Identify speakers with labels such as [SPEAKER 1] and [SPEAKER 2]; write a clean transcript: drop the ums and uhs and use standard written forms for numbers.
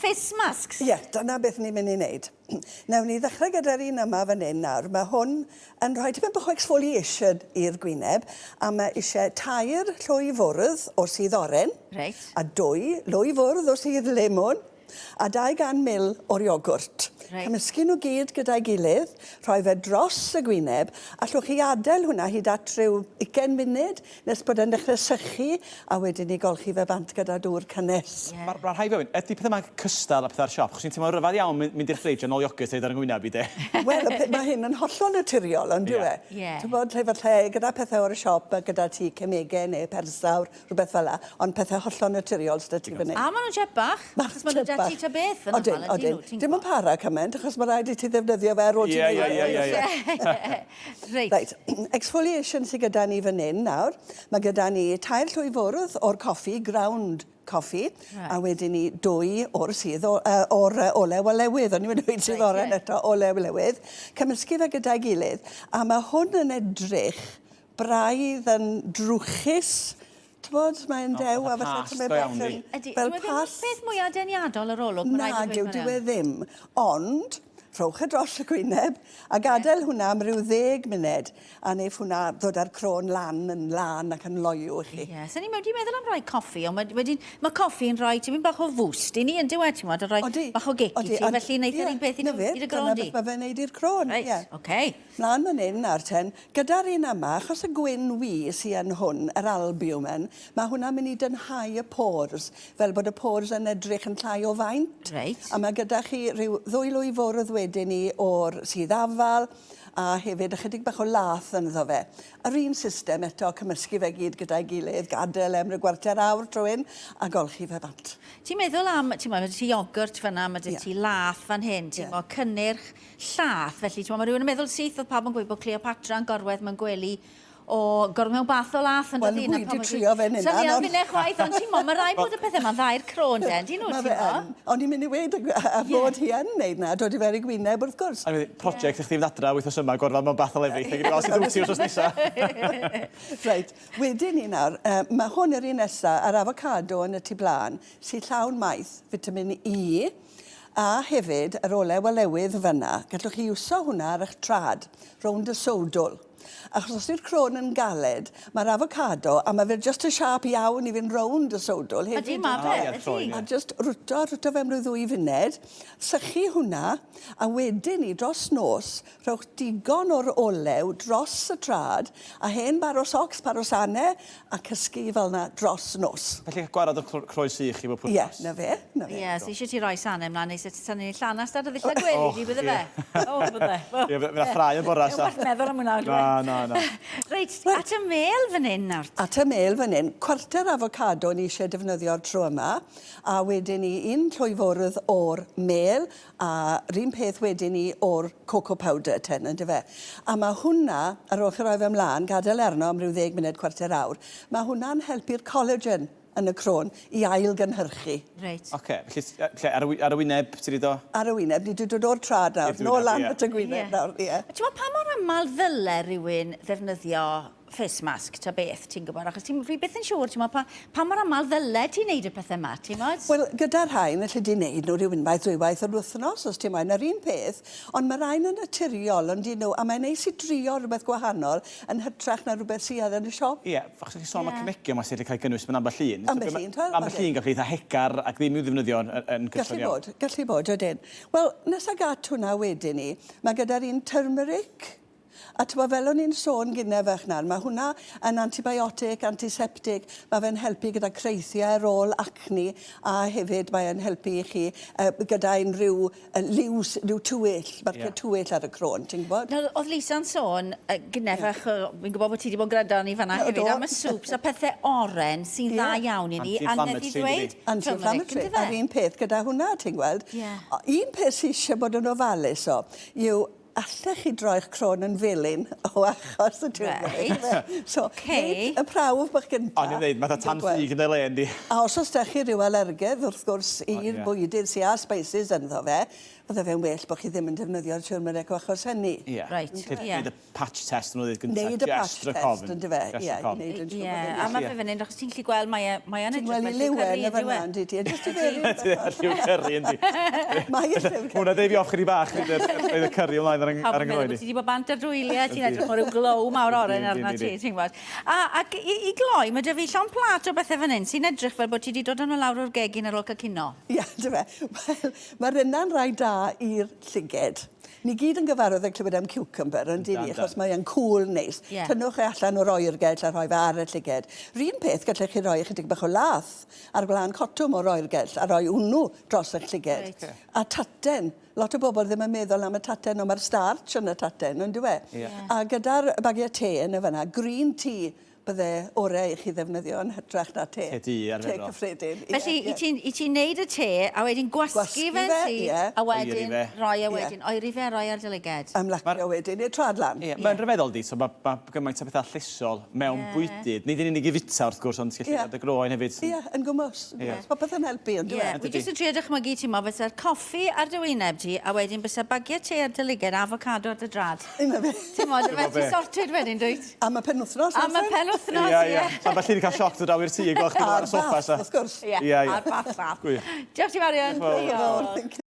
[SPEAKER 1] face masks.
[SPEAKER 2] Ie, dyna beth ni'n mynd i wneud. Nawn ni ddechrau gyda'r un yma fan hyn nawr. Mae hwn yn rhoi tipyn bach o exfoliation i'r gwyneb, a mae eisiau tair llwy fwrdd o sudd oren.
[SPEAKER 1] Reit.
[SPEAKER 2] A dwy lwy fwrdd o sudd lemwn. A 200 ml o'r iogwrt.
[SPEAKER 1] Reit.
[SPEAKER 2] Cymysgu nhw gyd gyda'i gilydd, rhoi fe dros y gwyneb, allwch chi adael hwnna hyd at rhyw ugain munud nes bod e'n dechrau sychu a wedyn ni golchi fe bant gyda dŵr cynnes.
[SPEAKER 1] Ie.
[SPEAKER 3] Ma' ma' rhaid fi ofyn, ydi pethe 'ma'n cystal â petha'r siop? Achos fi'n teimlo'n rhyfedd iawn myn- mynd i'r ffridge a nôl iogwrt a roid ar 'y ngwyneb i de.
[SPEAKER 2] Wel, y pe- ma' hyn yn hollol naturiol on'd yw e?
[SPEAKER 1] Ie.
[SPEAKER 2] T'mod lle falle gyda pethe o'r siop ma' gyda ti cemege ne' persawr rhywbeth fel 'a, ond pethe hollol naturiol s'da ti fan 'yn.
[SPEAKER 1] A ma' nhw'n tsiepach, achos ma' nhw 'da ti ta beth yn amal, ydyn nhw, ti'n
[SPEAKER 2] Dim yn para cymaint, achos ma' raid i ti ddefnyddio fe ar ôl ti
[SPEAKER 3] Ie, ie, ie, ie, ie.
[SPEAKER 1] Reit.
[SPEAKER 2] Reit, exfoliation sy gyda ni fan 'yn nawr. Ma' gyda ni tair llwy fwrdd o'r coffi, ground coffee, a wedyn ni dwy o'r sudd o, uh, o'r uh, olew olewydd, o'n i'n mynd i weud sudd oren eto, olew olewydd. Cymysgu fe gyda'i gilydd, a mae hwn yn edrych braidd yn drwchus, t'mod, mae'n dew a falle tymed bach yn...
[SPEAKER 1] Ydy, fel dyw e ddim y peth mwya deniadol ar olwg, ma' raid
[SPEAKER 2] fi dweud. Nag yw, dyw e ddim, ond rhowch e dros y gwyneb a gadael hwnna am ryw ddeg munud a neiff hwnna ddod â'r crôn lan yn lân ac yn loyw i chi.
[SPEAKER 1] Ie, sen i wedi meddwl am roi coffi, ond mae wedyn, mae coffi'n rhoi tipyn bach o fwst i ni, yndyw e, t'mod, yn rhoi bach o gic i ti, felly neith yr un peth i dy grôn di.
[SPEAKER 2] Dyna beth mae fe'n neud i'r crôn, ie.
[SPEAKER 1] Reit, ocê.
[SPEAKER 2] Mlaen fan hyn nawr ten, gyda'r un yma, achos y gwyn wi sy yn hwn, yr albumen, mae hwnna'n mynd i dynhau y pores, fel bod y pores yn edrych yn llai o faint.
[SPEAKER 1] Reit.
[SPEAKER 2] A mae gyda chi rhyw ddwy lwy fwrdd wedyn ni o'r sudd afal, a hefyd ychydig bach o lath ynddo fe. Yr un system eto, cymysgu fe gyd gyda'i gilydd, gadael e am ryw gwarter awr tro hyn, a golchi fe bant.
[SPEAKER 1] Ti'n meddwl am, ti'n meddwl, mae 'da ti iogwrt fan'na, mae 'da ti lath fan hyn, ti'n gwybod, cynnyrch llath, felly t'mod ma' rhywun yn meddwl syth o'dd pawb yn gweud bod Cleopatra yn gorwedd mewn gwely o gorwedd mewn bath o lath yn dydi?
[SPEAKER 2] Wel wi 'di trio fe nina.
[SPEAKER 1] Swn i am finne chwaith ond t'mo' ma' raid bod y pethe 'ma'n dda i'r cro'n de on'd 'yn nhw t'mo'?
[SPEAKER 2] O'n i'n mynd i weud a bod hi yn neud 'na dod i fewn i gwyneb wrth gwrs.
[SPEAKER 3] A wedyn project i chdi fynd adra wythnos yma gorfod mewn bath o lefrith a gei di weld sut wyt ti wthnos nesa.
[SPEAKER 2] Reit, wedyn 'ny nawr yy ma' hwn yr un nesa yr avocado yn y tu bla'n sy llawn maeth, vitamin E, A hefyd, yr olew olewydd fan'na, gallwch chi iwso hwnna ar eich trad, rownd y sowdwl. Achos os yw'r crôn yn galed, mae'r avocado, a mae fe jyst yn siâp iawn i fynd rownd y sowdwl hefyd.
[SPEAKER 1] Ydy, mae fe, ydy.
[SPEAKER 2] A jyst rwto, rwto fe am ryw ddwy funud, sychu hwnna, a wedyn 'ny, dros nos, Rhowch digon o'r olew dros y trad, a hen bar o socs, par o sane, a cysgu fel 'na dros nos.
[SPEAKER 3] Felly cael gwared o'r croen sych i bob pwrpas.
[SPEAKER 2] Ie, 'na fe, 'na fe.
[SPEAKER 1] Ie, so eisiau ti roi sane mlaen neu sut tynnu llanast ar dy ddillad gwely di, bydde fe? O, bydde.
[SPEAKER 3] Ie, fy' 'na ffrae yn bora, sa.
[SPEAKER 1] Dim werth meddwl am hwnna, on'd yw e?
[SPEAKER 3] Na, na, na.
[SPEAKER 1] Reit, at y mêl fan hyn nawr.
[SPEAKER 2] At y mêl fan hyn, cwarter afocado ni eisiau defnyddio'r tro yma, a wedyn ni un llwy fwrdd o'r mêl, A 'run peth wedyn 'ny o'r cocoa powder ten yndyfe? A ma' hwnna, ar ôl chi roi fe mlan, gadael e arno am ryw ddeg munud, cwarter awr, ma' hwnna'n helpu'r collagen yn y croen i ailgynhyrchu.
[SPEAKER 1] Reit.
[SPEAKER 3] Ocê, felly s- yy lle, ar y wy- ar y wyneb ti roid o?
[SPEAKER 2] Ar y wyneb, ni 'di dod o'r trad nawr, nôl lan at y gwyneb nawr, ie.
[SPEAKER 1] T'mod pa mor amal ddyle rywun ddefnyddio face mask ta beth, ti'n gwybod, achos ti'n, fi byth yn siŵr, ti'n pa, pa mor aml ddyle ti wneud y pethau yma, ti'n gwybod?
[SPEAKER 2] Wel, gyda rhain, alli di wneud nhw rhyw unwaith, ddwywaith yr wythnos, os ti'n moyn, yr un peth, ond mae rhain yn naturiol, ond nhw, a mae'n neis i drio rhywbeth gwahanol yn hytrach na rhywbeth sydd yn y siop.
[SPEAKER 3] Ie, achos chi'n sôn am y yeah. cemegion yma sydd wedi cael ei gynnwys mewn ambell un.
[SPEAKER 2] Ambell un, twel?
[SPEAKER 3] Ambell un gallu eitha hegar ac ddim i'w ddefnyddio yn, yn gyson
[SPEAKER 2] Gallu bod, gallu bod, ydyn. Wel, nesaf at hwnna wedyn ni, mae gyda'r un turmeric, A t'mo' fel o'n i'n sôn gynne fach nawr, ma' hwnna yn antibiotic, antiseptic, ma' fe'n helpu gyda creithiau ar ôl acne a hefyd mae e'n helpu i chi yy gyda unrhyw yy liw s- liw tywyll, marcie yeah. tywyll ar y croen, ti'n gwybod?
[SPEAKER 1] Nawr, oedd Lisa'n sôn yy gynne yeah. fach, fi'n gwybod bod ti wedi bod yn gwrando arni fanna hefyd, am y soups a pethau oren sy'n dda yeah. iawn i ni, a wnaeth i ddweud
[SPEAKER 2] Anti-inflammatory, a'r un peth gyda hwnna, ti'n gweld.
[SPEAKER 1] Yeah.
[SPEAKER 2] Un peth sy'n eisiau bod yn ofalus o, yw Allech chi droi'ch croen yn felyn o achos y turmeric.
[SPEAKER 1] Reit.
[SPEAKER 2] So,
[SPEAKER 1] Ocê.
[SPEAKER 2] neud y prawf bach gynta.
[SPEAKER 3] O'n i'n ddeud, fatha tan ffug yn dy le, yndi?
[SPEAKER 2] A os o's 'da chi ryw alergedd, wrth gwrs, i'r bwydydd sy â spices ynddo fe, fydde fe'n well bo' chi ddim yn defnyddio'r turmeric o achos hynny.
[SPEAKER 3] Ie.
[SPEAKER 1] Reit, ie.
[SPEAKER 3] Neud y patch test nhw ddeud gynta.
[SPEAKER 2] Neud y patch test, yndyfe?
[SPEAKER 3] Ie,
[SPEAKER 2] i neud yn siŵr
[SPEAKER 1] Ie, a mae fe fan hyn, achos ti'n gallu gweld mae e, mae e'n
[SPEAKER 2] Ti'n
[SPEAKER 1] edrych
[SPEAKER 2] gweld
[SPEAKER 1] fel
[SPEAKER 2] ei
[SPEAKER 1] lliw
[SPEAKER 2] liw e
[SPEAKER 1] curry,
[SPEAKER 2] yn y
[SPEAKER 1] yndyw e?
[SPEAKER 2] fan'na, yndi ti? Jyst i feddwl.
[SPEAKER 3] Lliw curry, yndi.
[SPEAKER 2] Mae e'n lliw curry.
[SPEAKER 3] Hwna deud fi off chydig bach, roedd y curry ymlaen ar 'y
[SPEAKER 1] Pawb yn
[SPEAKER 3] nghoen
[SPEAKER 1] meddwl
[SPEAKER 3] i.
[SPEAKER 1] bod ti 'di bod bant ar dy wyliau, ti'n edrych mor ryw glow mawr oren arna ti, ti'n gwybod. A, ac i, i gloi, mae 'da fi llond plât o bethau fan hyn sy'n edrych fel bod ti 'di dod â nhw lawr o'r gegin ar ôl cael cino.
[SPEAKER 2] Ie, yndyfe. Wel, mae'r yna'n rai da i'r llyged. Ni gyd yn gyfarwydd â clywed am ciwcymbyr, yn dy'n ni, achos mae e'n cŵl neis.
[SPEAKER 1] Ie.
[SPEAKER 2] Tynnwch e allan o'r oergell a rhoi fe ar y llyged. R'un peth, gallech chi roi ychydig bach o lath ar gwlân cotwm o'r oergell a rhoi hwnnw dros eich llyged.
[SPEAKER 1] Reit.
[SPEAKER 2] A taten. Lot o bobl ddim yn meddwl am y taten, ond mae'r starch yn y taten, yn dyw e?
[SPEAKER 3] Ie.
[SPEAKER 2] A gyda'r bagiau te yn y fan'na, green tea bydde orau i chi ddefnyddio yn hytrach na te.
[SPEAKER 3] Te du arferol.
[SPEAKER 2] Te cyffredin.
[SPEAKER 1] Felly,
[SPEAKER 2] ie,
[SPEAKER 1] i ti'n i ti'n neud y te, a wedyn gwasgu
[SPEAKER 2] Gwasgu
[SPEAKER 1] fe'n
[SPEAKER 2] fe,
[SPEAKER 1] syth,
[SPEAKER 2] ie.
[SPEAKER 1] a wedyn
[SPEAKER 3] Oeri fe.
[SPEAKER 1] roi e wedyn, oeri fe a roi ar dy lyged.
[SPEAKER 2] Ymlacio wedyn i'r troad lan.
[SPEAKER 3] Ie, mae'n rhyfeddol di, so mae ma gymaint o bethau llesol mewn
[SPEAKER 1] Ie.
[SPEAKER 3] bwydydd. Nid yn unig i fita wrth gwrs, ond ti'n gallu
[SPEAKER 2] Ie.
[SPEAKER 3] ar dy groen hefyd.
[SPEAKER 2] Ie, yn gwmws.
[SPEAKER 3] Ie.
[SPEAKER 2] Popeth yn helpu, on'd yw
[SPEAKER 1] Ie,
[SPEAKER 2] e?
[SPEAKER 1] wi jyst yn trio dychmygu, ti'n mo, fysa'r coffi ar dy wyneb ti, a wedyn bysa bagiau te ar dy lyged, afocado ar dy drad.
[SPEAKER 2] Dyna fe.
[SPEAKER 1] Ti'n mo, dyma ti sorted wedyn, dwyt?
[SPEAKER 2] Am y penwythnos.
[SPEAKER 1] Am y penwythnos,
[SPEAKER 3] ie. Ie, ie. Sa felly wedi cael sioc dod draw i'r tŷ a gweld chdi ar y soffa.
[SPEAKER 2] Ar bath, wrth gwrs.
[SPEAKER 1] Ie,
[SPEAKER 3] Ie, ie.
[SPEAKER 1] ar bath llath.
[SPEAKER 3] Gwych.
[SPEAKER 1] Diolch ti, Marian.
[SPEAKER 3] Diolch yn fawr.
[SPEAKER 2] Diolch.